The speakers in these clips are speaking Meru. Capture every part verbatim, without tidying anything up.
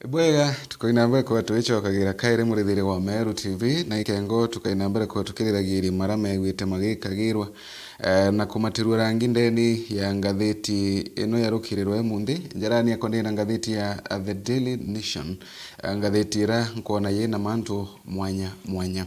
Bwega, tukaina mbere kwa twicokagira kairi murithiri wa Meru T V, na ikengo tukaina mbere kwa tukiriragiria mara megwite magikagirwa, eh, na kumatirua rangi ndeni ya ngathiti ino ya rukiri rwa imunthi. Njarani yakwa ndina ngathiti ya, uh, The Daily Nation, eh, ngathiti ira nkwona yina mantu mwanya mwanya.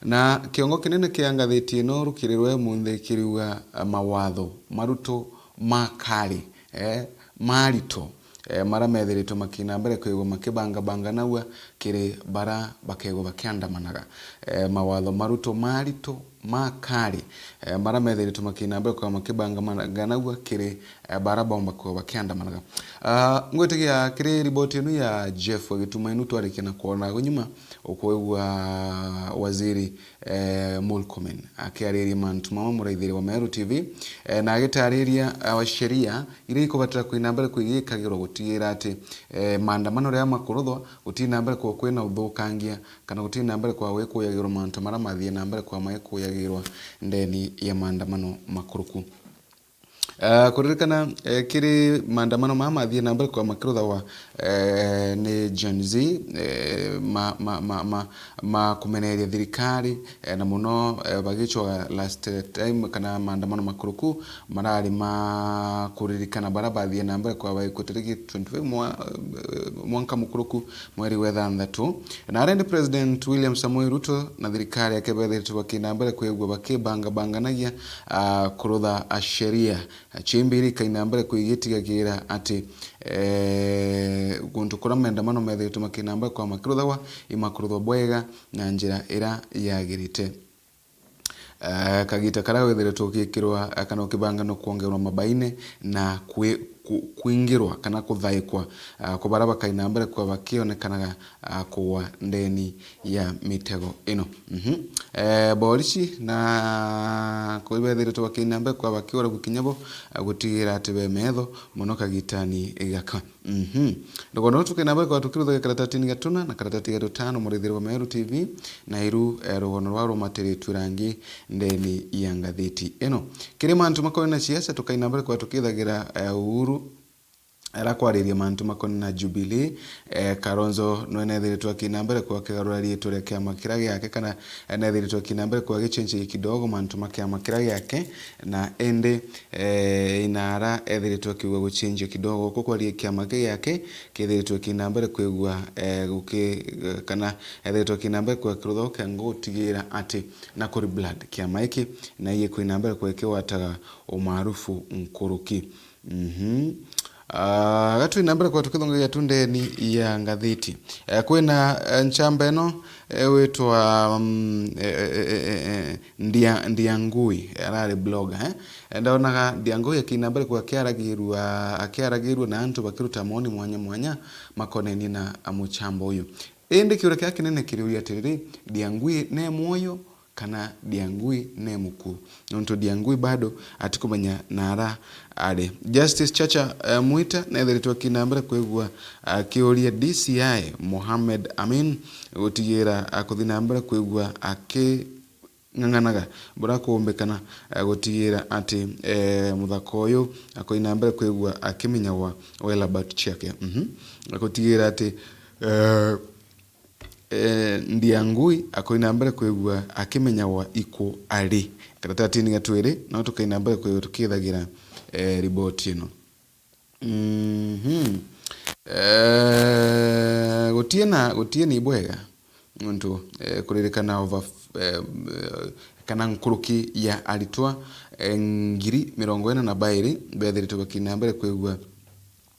Na kiongo kinene kia ngathiti ino rukiri rwa imunthi kiriuga, eh, mawatho maruto ma kari, eh, marito, eh, mara methiritwe makina mbere kwigwa makibangabanganagua kiri bara bakegwa bakiandamanaga. Eh, mawatho maruto marito ma kari, eh, mara methiritwe makina mbere kwigwa makibangabanganagua kiri, eh, bara bomba kwigwa bakiandamanaga. Ah, ngwitikia kiri riboti inu ya Jeff Gitumainu twarikia na kwona gunyuma ukwigua waziri eh, Murkomen akiariria mantu mama muraithiri wa Meru T V, eh, na agitariria, eh, sheria iria ikubatira kwina mbere kwigikagirwa gutigira ati, eh, maandamano riria makuruthwa gutina mbere kwa kwina uthukangia kana gutina mbere kwa gwikuyagirwa mantu mara mathie na mbere kwa maikuyagirwa ndeni ya maandamano makuruku. Eh, kuririkana, eh, kiri maandamano mama mathie na mbere kwa makiruthagwa, eh, ni Gen Z, eh, ma, ma, ma, ma, ma kumeneria thirikari, eh, na muno, eh, bagicwaga last time kana maandamano makuruku marari ma kuririkana bara bathie na mbere kwa baikutirigi twenty-five mwa, eh, mwanka mukuruku mweri wa ithanthatu. Na aria ndi President William Samoei Ruto na thirikari yake bethiritwe bakina mbere kwigua bakibangabanganagia, ah, kurutha, ah, sheria, ah, cia imbiri ikaina mbere kwigitigagira ati, eh, guntu kuria maandamano methiritwe makina mbere kwa makiruthagwa, imakuruthwa bwega na njira ira yagirite. Eh, kagita karia withiritwe ugikirwa, eh, kana ukibanganwa kwongerwa mabaine na kwi-, ku-, kwingirwa kana kuthaikwa, eh, kwa baria bakaina mbere kwa bakionekanaga, eh, kugwa ndeni ya mitego ino. Mhm. Eh, borisi na kwi bethiritwe bakaina mbere kwa bakiura gukinya bo, eh, gutigira ati be metho muno kagitani gaka. Mhm. Rugono rutu kena bari kwa tukiruthagia karatatini gatuna na karatati gatutano murithiri wa Meru T V, na iru, eh, rugono rwa rumatiritwe rangi ndeni ya ngathiti ino. Kiri mantu makoni na siasa, tukaina mbere kwa tukithagira, eh, Uhuru, era kwariria mantu makoni na Jubilee, eh, Kalonzo nwenethiritwe akina mbere kwa kigarura riitwa ria kiama kiria giake kana enethiritwe akina mbere kwa gichenji kidogo mantu ma kiama kiria giake, na indi, eh, inara ethiritwe akiuga guchenjia kidogo. Guku kwaria kiama kiu giake kithiritwe kina mbere kwigua, eh, guki-, kana ethiritwe kina mbere kwa kirutho kia ngo gutigira ati na kuri blood kiama iki na iye kwina mbere kwa kiwataga umaarufu nkuruki. Mhm. Ah, gatwina mbere kwa tukithongagia tu ndeni ya ngathiti. Eh, kwina, eh, nchamba ino, eh, witwa, mm, eh, eh, eh, eh, eh, Ndia-, Ndiangui, arari blogger, eh? Eh, ndaonaga Ndiangui akina mbere kwa akiaragirua, akiaragirua na antu bakiruta maoni mwanya mwanya makonenie na, ah, muchamba uyu. Indi kiuria kia kinene kiriuria atiriri, Ndiangui ne mwoyo kana Ndiangui ne muku? Nontu Ndiangui bado atikumenya nara ari. Justice Chacha, eh, Mwita nethiritwe akina mbere kwigua akiuria D C I Mohamed Amin gutigira akuthi na mbere kwigua aking'ang'anaga buria kuumbikana, eh, gutigira ati, eh, muthaka uyu akoina mbere kwigua akiminyagwa whereabouts ciake. Mhm. Gutigira ati, eh, eh, Ndiangui akoina mbere kwigua akimenyagwa iku ari. Karatatini ga twiri, no tukaina mbere kwigua tukithagira, eh, riboti ino. Mhm. Eh, gutie na, gutie ni bwega. Nontu, eh, kuririkana over, eh, eh, kana nkuruki ya aritwa, eh, ngiri mirongo ina na bairi bethiritwe bakina mbere kwigua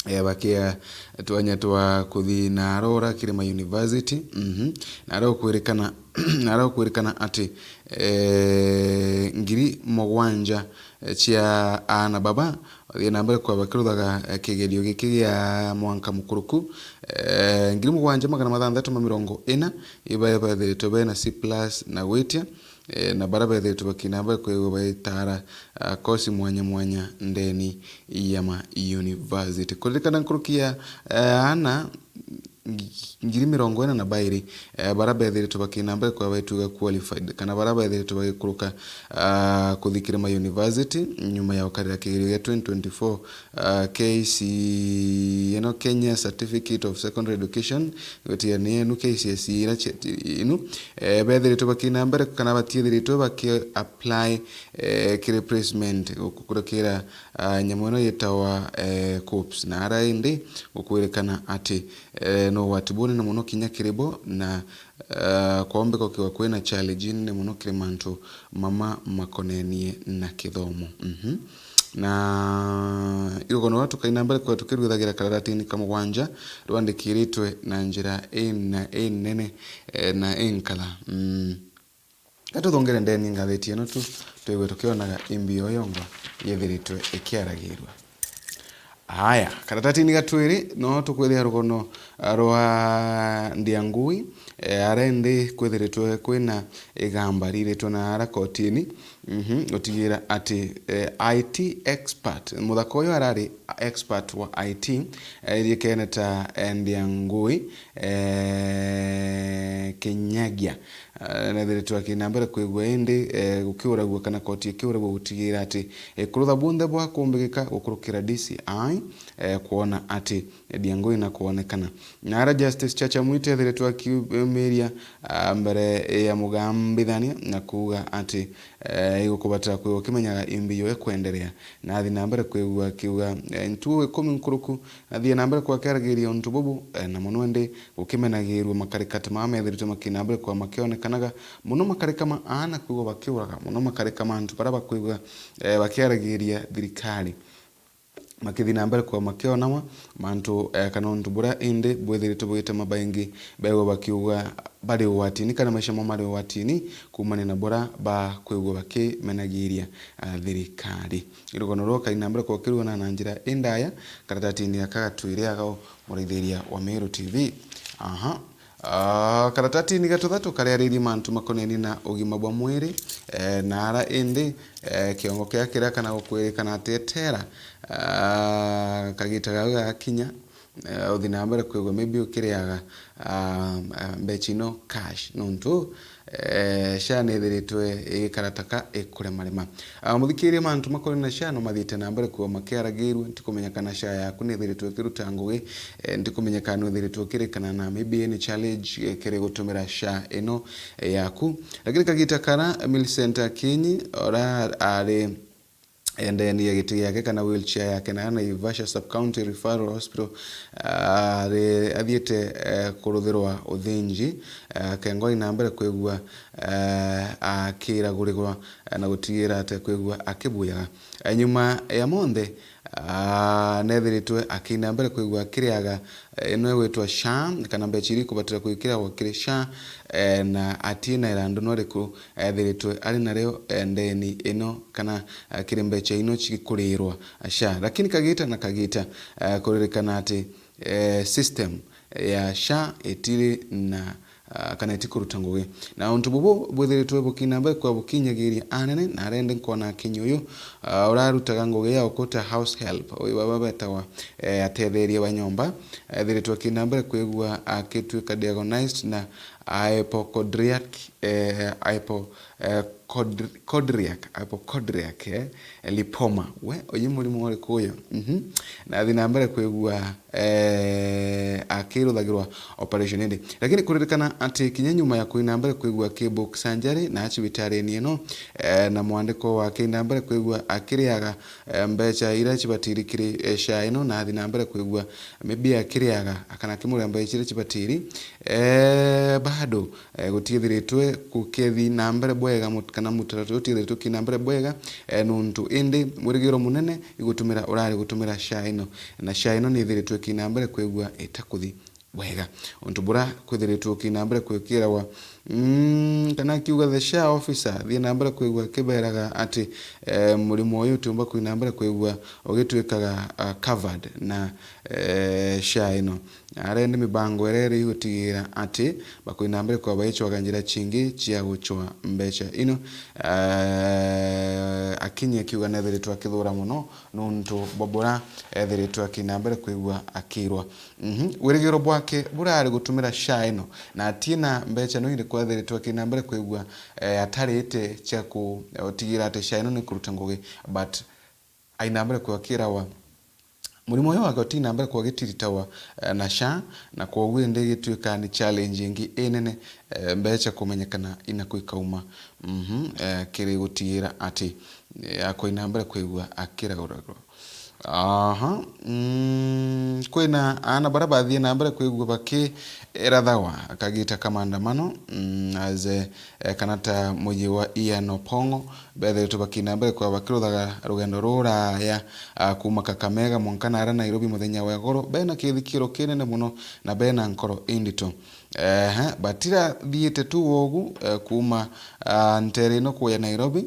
eh, bakia twanya twa kuthi na arora kiri ma university. Mhm. Na araukwirikana, na araukwirikana ati, eh, ngiri mugwanja, eh, cia aana baba bathie na mbere kwa bakiruthaga, eh, kigerio giki gia mwanka mukuruku. Eh, ngiri mugwanja magana mathanthatu ma mirongo ina ibae bethiritwe bena C plus na gwitia. Eh, na bara bethiritwe bakina mbere kwigua baitara, ah, kosi mwanya mwanya ndeni ya ma university. Kuririkana nkuruki ya, eh, aana ngi-, ngiri mirongo ina na bairi, eh, bara bethiritwe bakina mbere kwa baituga qualified, kana bara bethiritwe bagikuruka, ah, kuthi kiri ma university nyuma ya gukarira kigerio gia twenty twenty-four, ah, K C, ino Kenya Certificate of Secondary Education, gutiga ni enu K C S E ira cia-, inu, eh, bethiritwe bakina mbere kana batiethiritwe baki apply, eh, kiri placement gukurukira, ah, nyamu ino yitawa, eh, KUCCPS. Na ara indi gukwirikana ati, eh, no ugwati bunene muno kinya kiri bo, na, eh, kwombeka gukiwa kwina challenge nene muno kiri mantu mama makonenie na kithomo. Mhm. Na irugono rwa tukaina mbere kwa tukirwithagira kararatini ka mugwanja rwandikiritwe na njira ina-, inene, eh, na inkara. Mm. Ka tuthongere ndeni ngathiti ino tu, twigue tukionaga imbi yo yongwa yithiritwe ikiaragirua. Aya, karatatini ga twiri, no tukwithia rugono, ah, rwa Ndiangui, eh, aria indi kwithiritwe kwina igamba riritwe na ara kotini, mhm, gutigira ati, eh, I T expert, muthaka uyu arari expert wa I T, eh, iriikene ta, eh, Ndiangui, eh, Kinyagia. Ah, nethiritwe akina mbere kwigua indi, eh, gukiuragua kana koti ikiuragua gutigira ati, eh, kurutha bunthe bwa kumbigika gukurukira D C I, eh, kwona ati, eh, Ndiangui na kwonekana. Na ara Justice Chacha Mwite ethiritwe akiumiria, ah, mbere ya mugambithania na kuuga ati, eh, igukubatira kwigua ukimenyaga imbi yo ikwenderea. Na athi na mbere kwigua akiuga, eh, ntugu ikumi nkuruku, athie na mbere kwa akiaragiria untu bubu, eh, na muno indi gukimenagirua makarika ta maa methiritwe makina mbere kwa makionekanaga muno makarika ma aana kwigua bakiuraga, muno makarika ma antu baria bakwigua, eh, bakiaragiria thirikari makithi na mbere kwa makionagwa mantu, eh, kana untu buria indi bwithiritwe bwite mabaingi begwa bakiuga bari ugwatini kana maisha mao mari ugwatini kumania na buria bakwigua bakimenagiria, ah, thirikari. Irugono ruu kaina mbere kwa kirugana na njira indaya karatatini gaka gatwiri agao muraithiria wa Meru T V. Aha. Ah, karatatini ga tuthatu kariaririe mantu makoneni na ugima bwa mwiri, eh, na ara indi, eh, kiongo kia kiria kana gukwirikana ati etera, ah, kagita gau gakinya, eh, uthi na mbere kwigua maybe ukiriaga, ah, ah, mbecha ino cash, nontu, eh, SHA nithiritwe igikara taka ikuremarema. Ah, muthikiria, mantu makoneni na SHA no mathiite na mbere kwigua makiaragirua, ntikumenya kana SHA yaku nithiritwe ikiruta ngugi, eh, ntikumenya kana nithiritwe ukirikana na maybe any challenge, eh, kiri gutumira SHA ino, eh, yaku. Lakini kagita kara Millicent Akinyi, ora ari endeni ya giti giake kana wheelchair yake na Naivasha Sub County Referral Hospital, ah, ari athiite, eh, kuruthirwa uthinji, eh, kengwa ina mbere kwigua, eh, akiragurigwa, eh, na gutigira ati kwigua akibuyaga. Eh, nyuma ya monthe, ah, nethiritwe akina mbere kwigua akiriaga, eh, ino igwitwa SHA, kana mbecha iria ikubatira kwikiragwa kiri SHA, eh, na atina irandu no riku ethiritwe ari nario, eh, ndeni ino kana, eh, kiri mbecha ino cikurirwa SHA. Lakini kagita na kagita, eh, kuririkana ati, eh, system ya SHA itiri na, ah, kana itikuruta ngugi. Na untu bubu bwithiritwe bukina mbere kwa bukinyagiria anene, na arende nkona Akinyi uyu, ah, urarutaga ngugi ya ukuta house help, uyu baba betagwa, eh, atetheria ba nyomba, ethiritwe akina mbere kwigua akituika diagnosed na hypochondriac, eh, hypo-, eh, chondri-, chondriac, hypochondriac, eh, lipoma. We, uyu murimo uriku uyu? Mhm. Na athi na mbere kwigua, eh, akiruthagirwa operation indi. Lakini kuririkana ati kinya nyuma ya kuina mbere kwigua ki book surgery na cibitarini ino, eh, na mwandiko wa kina mbere kwigua akiriaga, eh, mbecha iria cibatiri kiri, eh, SHA ino, na athi na mbere kwigua maybe akiriaga kana akimuria mbecha iria cibatiri, eh, bado eh, gutiethiritwe gukethi na mbere bwega, mut-, kana mutaratara utiethiritwe kina mbere bwega, eh, nuntu indi mwirigiro munene igutumira, urari gutumira SHA ino, na SHA ino nithiritwe kina mbere kwigua itakuthi bwega. Untu bura kwithiritwe kina mbere kwikiragwa, Mm, kana akiuga the SHA officer, thii na mbere kwigua akiberaga ati, eh, murimo uyu utiumba kwina mbere kwigua ugitwikaga, ah, covered na, eh, SHA ino. Arendi mibango iria iri gutigira ati bakwina mbere kwa baicwaga njira cingi cia gucwa mbeca ino, eh, akinyi akiuga nethiritwe akithura mono nuntu bwa bura ethiritwe akina mbere kwigua akirwa. Mhm. Wirigiro bwake burari gutumira SHA ino, na atina mbeca no indi kwethiritwe akina mbere kwigua, eh, atarite cia ku-, eh, utigira ati SHA ino ni kuruta ngugi, but aina mbere kwigua akirawa murimo uyu wake utina mbere kwigua gitiritagwa, eh, na SHA, na kwoguo indi igitwika ni challenge ingi inene, eh, mbeca kumenyekana inaku ikauma, mhm, eh, kiri gutigira ati, eh, akwa aina mbere kwigua akiraguragurwa. Aha, mm, kwina aana baria bathii na mbere kwigua bakirathagwa kagita ka maandamano, mm, as, eh, kana ta muji wa Ian Opong'o, bethiritwe bakina mbere kwa bakiruthaga rugendo ruraya, ah, kuuma Kakamega mwanka nara Nairobi muthenya wa igoro, bena kithikiro kinene mono na bena nkoro indito. Ehe, batirathiite tu ugu, eh, kuuma, ah, ntere ino kuya Nairobi,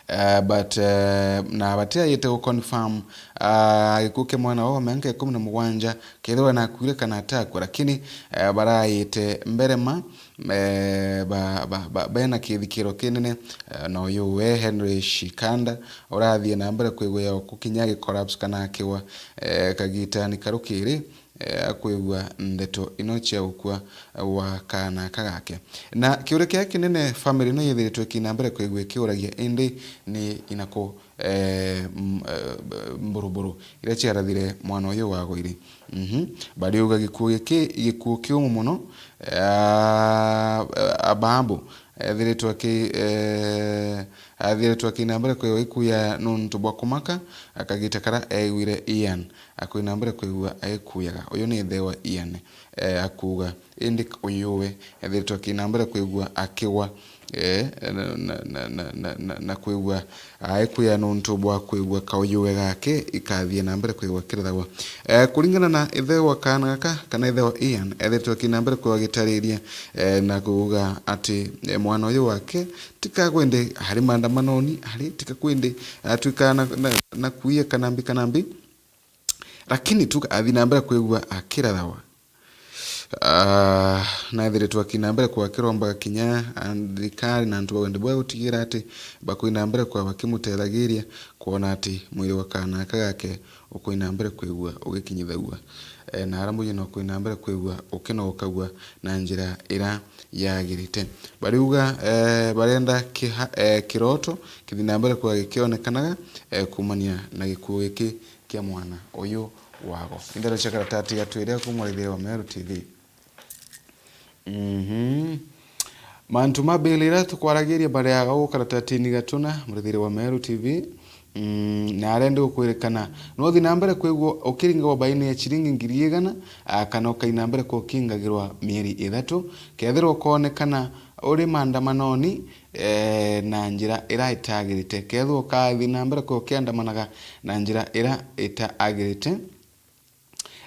eh, but, eh, na batiayite gu confirm, ah, gikuu kia mwana wao wa mianka ikumi na mugwanja, kethirwa nakuire kana atakua, lakini, eh, barayite mbere ma, eh, ba, ba, ba, bena kithikiro kinene, eh, na uyu we Henry Shikanda urathie na mbere kwigua ya gukinya agi collapse kana akiwa, eh, kagitani karu kiri, eh, akwigua ndeto ino cia gukua wa kaana aka gake. Na kiuria kiria kinene family ino yithiritwe ikina mbere kwigua ikiuragia indi ni inaku, eh, m-, eh, mburuburu iria ciarathire mwana uyu wa goiri. Mhm. Bariuga gikuo giki gikuo kiumu mono, ah, ababu ethiritwe aki-, eh, athiritwe akina mbere kwigua gikuya nuntu bwa kumaka, akagita kara aiguire Ian akwina mbere kwigua agikuyaga. Uyu ni ithe wa Ian, eh, akuuga. Indi uyuwe ethiritwe akina mbere kwigua akigwa, eh, na, na, na kwigua agikuya nuntu bwa kwigua kauyuwe gake ikathie na mbere kwigua kirithagwa. Eh, kuringana na ithe wa kaana gaka, kana ithe wa Ian, ethiritwe akina mbere kwigua agitariria, eh, na kuuga ati, eh, mwana uyu wake tika kwende ari maandamanoni, ari tika kwende atwika na, na, na kuia kana mbi kana mbi. Lakini tu athi na mbere kwigua akirathawa. Ah, na ethiritwe akina mbere kwa kirombaga kinya, ah, thirikari na antu ba wende bwa gutigira ati bakwina mbere kwa bakimutethagiria kwona ati mwiri wa kaana aka gake ukwina mbere kwigua ugikinyithagua. Eh, na ara muji no kwina mbere kwigua ukinogokagua na njira ira yagirite. Bariuga, eh, barenda kiha-, eh, kiroto kithi na mbere kwa gikionekanaga, eh, kumania na gikuo giki kia mwana uyu wago. Ndeto cia karatati gatwire ku murithire wa Meru T V. Mhm. Mantu ma bill ira tukwaragiria bariaga u karatatini gatuna, murithire wa Meru T V. Mm, na arende gukwirikana, no uthi na mbere kwigua ukiringagwa baini ya ciringi ngiri igana, ah, kana ukaina mbere kwa ukingagirwa mieri ithatu, kethirwa ukoonekana uri maandamanoni, eh, na njira ira itagirite. Kethirwa ukathi na mbere kwa ukiandamanaga na njira ira itagirite,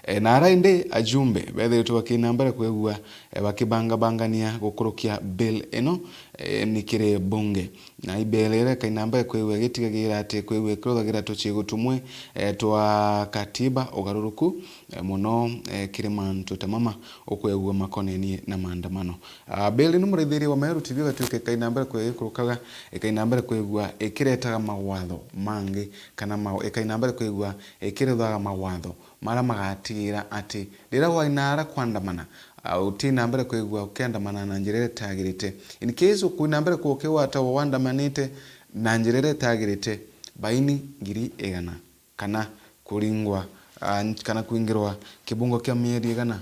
eh, na ara indi ajumbe bethiritwe bakina mbere kwigua, eh, bakibangabangania gukurukia bill ino, eh, ni kiri bunge. Na i bill ira ikaina mbere kwigua igitigagira ati kwigua ikiruthagira tucigo tumwe, eh, twa katiba ugaruruku, eh, mono, eh, kiri mantu ta mama ukwigua makonenie na maandamano. Ah, bill ino muraithiria wa Meru T V ugatwika ikaina mbere kwigua ikurukaga, ikaina mbere kwigua ikiretaga mawatho mangi, kana ma-, ikaina mbere kwigua ikiruthaga mawatho mara magatigira ati riria waina ara kwandamana, ah, utina mbere kwigua ukiandamana na njira iria itagirite. In case ukwina mbere kwigua ukigwatagwa wandamanite na njira iria itagirite, baini ngiri igana, kana kuringwa, ah, kana kwingirwa kibungo kia mieri igana,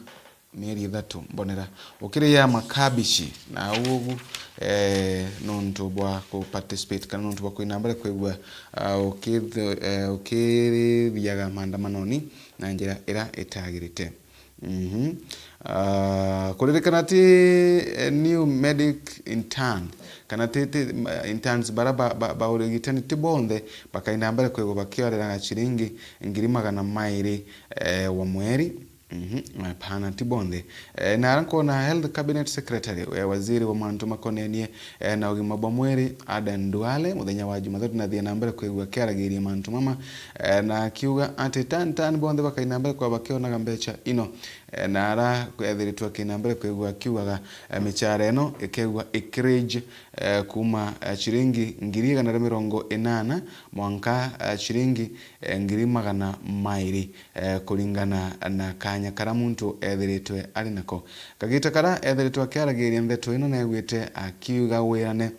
mieri ithatu, mbonera. Ukiriya makabici, na au ugu, eh, nuntu bwa ku participate, kana nuntu bwa kwina mbere kwigua, ah, ukithu-, eh, ukithiaga maandamanoni na njira ira itagirite. Mhm. Ah, kuririkana ati, eh, new medic intern, kana ti, ti, ma-, interns bara ba, ba, ba urigitani ti bonthe bakaina mbere kwigua bakioreraga ciringi ngiri magana mairi, eh, wa mweri. Mhm, hapana, ti bonthe. Eh, na ara nkwona Health Cabinet Secretary, eh, waziri wa mantu makonenie, eh, na ugima bwa mwiri, Aden Duale, muthenya wa Jumathatu nathie na mbere kwigua akiaragiria mantu mama, eh, na akiuga ati tan tan bonthe bakai na mbere kwa bakionaga mbecha ino, eh, na ara ethiritwe akai na mbere kwigua akiugaga, eh, michara ino ikegua ikirange, eh, kuma, eh, chiringi ngiri igana ria mirongo inana mwanka, eh, chiringi, eh, ngiri magana mairi, eh, kuringana na kanya kara muntu ethiritwe ari nako. Kagita kara ethiritwe akiaragiria ndeto ino, neegwite akiuga wirane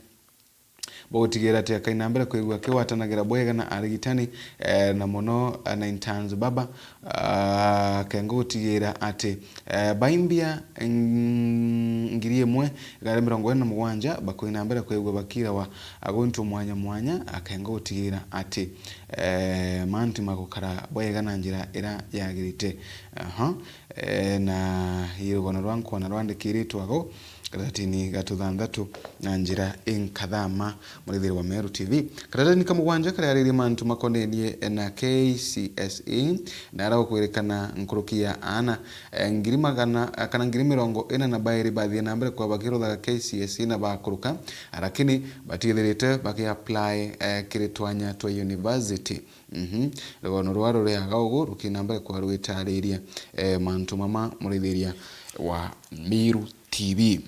bwa gutigira ati akai na mbere kwigua akigwatanagira bwega na arigitani, eh, na mono, eh, na Intanzu Baba, ah, akenga gutigira ati, eh, baimbia, mm, ngiri imwe igana mirongo ina na mugwanja bakai na mbere kwigua bakirawa guntu mwanya mwanya, akenga gutigira ati, eh, mantu magukara bwega na njira ira yagirite. Aha. Eh, na i rugono rwa nkona rwandikiritwe ago karatatini ga tuthanthatu na njira inkathama, murithiri wa Meru T V. Karatatini ka mugwanja kariaririe mantu makonenie na K C S E, na ara gukwirikana nkuruki ya aana, eh, ngiri magana, eh, kana ngiri mirongo ina na bairi bathie na mbere kwa bakiruthaga K C S E na bakuruka, lakini batiithirite bakiapply, eh, kiri twanya twa university. Mhm. Rugono rwa ruriaga ugu rukina mbere kwa rwitariria, eh, mantu mama, murithiria wa Meru T V.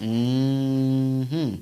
Mhm.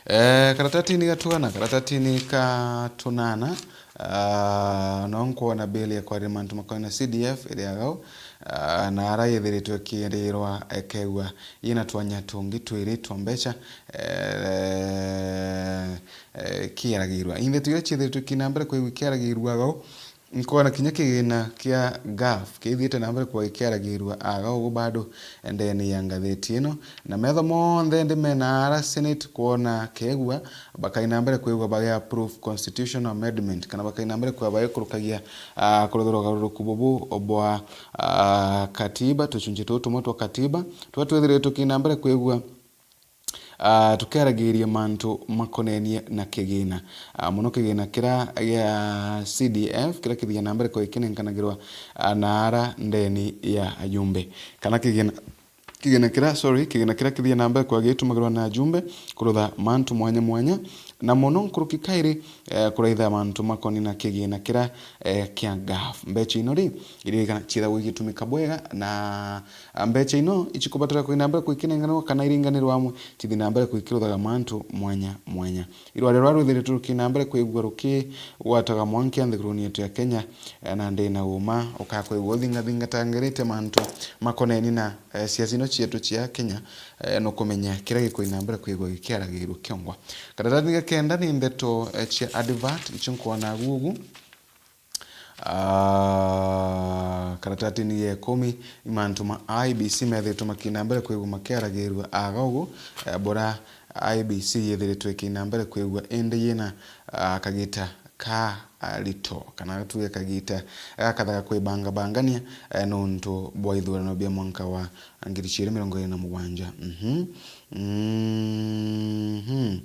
Eh, karatatini ga tugana, karatatini ka tunana, ah, no nkwona bill ya kwaria mantu makonie na C D F iriaga u, ah, na ara yithiritwe ikirirwa ikegua yina twanya tungi twiri twa mbecha, eh, eh, kiaragirwa. Into iria ciithiritwe kina mbere kwigua kiaragirwa ago, nkwona kinya kigina kia gaf kithiite na mbere kwigua gikiaragirwa aga ugu bado ndene ya ngatheti ino, na metho monthe ndi mena ara Senate kwona kegua bakai na mbere kwigua bagi approve constitutional amendment, kana bakai na mbere kwigua bagikurukagia, ah, kuruthirwa ugaruruku bubu bwa, ah, katiba, tucunji tutu tumwe twa katiba, twa twithiritwe kina mbere kwigua ah, tukiaragiria mantu makonenie na kigina. Ah, mono kigina kira gia C D F, kira kithiaga na mbere kwa gikinenkanagirwa, ah, na ara ndeni ya ajumbe. Kana kigina, kigina kira, sorry, kigina kira kithiaga na mbere kwa gitumagirwa na ajumbe kurutha mantu mwanya mwanya, na mono nkuruki kairi, eh, kuraitha mantu makonenie na kigina kira, eh, kia gaf. Mbecha ino ri, iririkana ciithagwa igitumika bwega, na, ah, mbecha ino icikubatara kwina mbere kwikinenganirwa kana iringanirwa amwe, cithi na mbere kwikiruthaga mantu mwanya mwanya. Irwari rwa rwithiritwe rukina mbere kwigua rukigwataga mwankia nthiguruni yetu ya Kenya, eh, na ndi na uma ukakwigua uthingathingatangirite mantu makoneni na, eh, siasa ino cietu cia Kenya, eh, nukumenya kiria gikui na mbere kwigua gikiaragirua kiongwa. Karatatini ga kenda ni ndeto, eh, cia advert, icio nkwona agu ugu. Ah, karatatini ya ikumi, i mantu ma I E B C methitwe makina mbere kwigua makiaragirua aga ugu, eh, bura I E B C yithiritwe ikina mbere kwigua indi yina, ah, kagita ka, ah, rito, kana tuge kagita gakathaga kwibangabangania, eh, nuntu bwa ithurano bia mwanka wa ngiri ciiri mirongo iiri na mugwanja. Mhm. Mhm.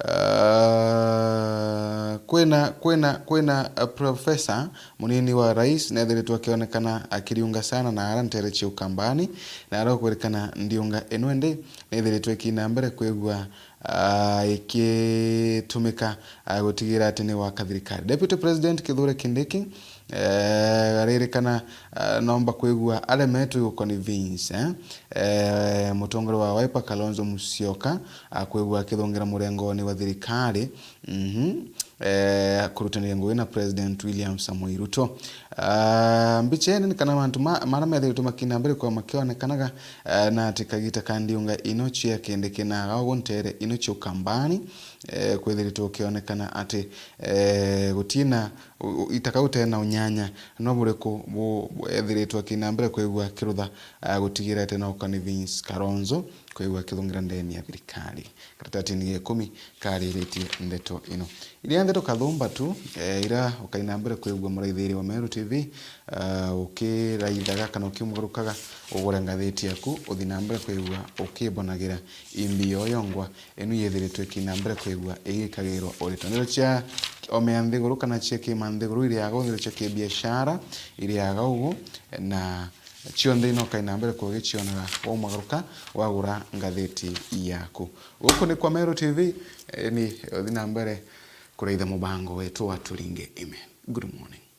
Ah, kwina, kwina, kwina, ah, profesa munini wa rais nethiritwe akionekana akiriunga sana na ara ntere cia Ukambani, na ara ukwirikana ndiunga ino indi nethiritwe ikina mbere kwigua, ah, ikitumika, ah, gutigira ati ni waka thirikari. Deputy President Kithure Kindiki, eh, aririkana, eh, nomba kwigua aremetwe guconvince, eh, eh, mutongoria wa Wiper Kalonzo Musyoka, ah, kwigua akithungira murengoni wa thirikari, mhm, eh, kurutanira ngugi na President William Samoei Ruto. Ah, mbichene ni kana mantu ma-, mara methiritwe makina mbere kwa makionekanaga, eh, na ati kagita ka ndiunga ino cia Kindiki na aga ugu ntere ino cia Ukambani, eh, kwithiritwe ukionekana ati, eh, gutina u-, u-, itaka utena unyanya, no buriku bu-, bu-, ethiritwe akina mbere kwigua kirutha, ah, gutigira ati no convince Kalonzo kwigua akithungira ndeni ya thirikari. Karatatini ga ikumi kariritie ndeto ino. Iria ndeto kathumba tu, eh, ira ukaina mbere kwigua muraithiri wa Meru T V, ah, ukiraithaga kana ukiumugarukaga, ugure ngathiti yaku, uthi na mbere kwigua ukibonagira imbi yo yongwa inu yithiritwe iki na mbere kwigua igikagirwa urito. Ndeto cia omea nthiguru kana cia kima nthiguru iriaga ugu, ndeto cia kibiashara iriaga ugu, na cionthe inokai na mbere kugicionaga waumagaruka wagura ngathiti yaku. Guku ni kwa Meru T V, eh, ni uthi na mbere kuraitha mubango wetu wa Turinge Ime. Good morning.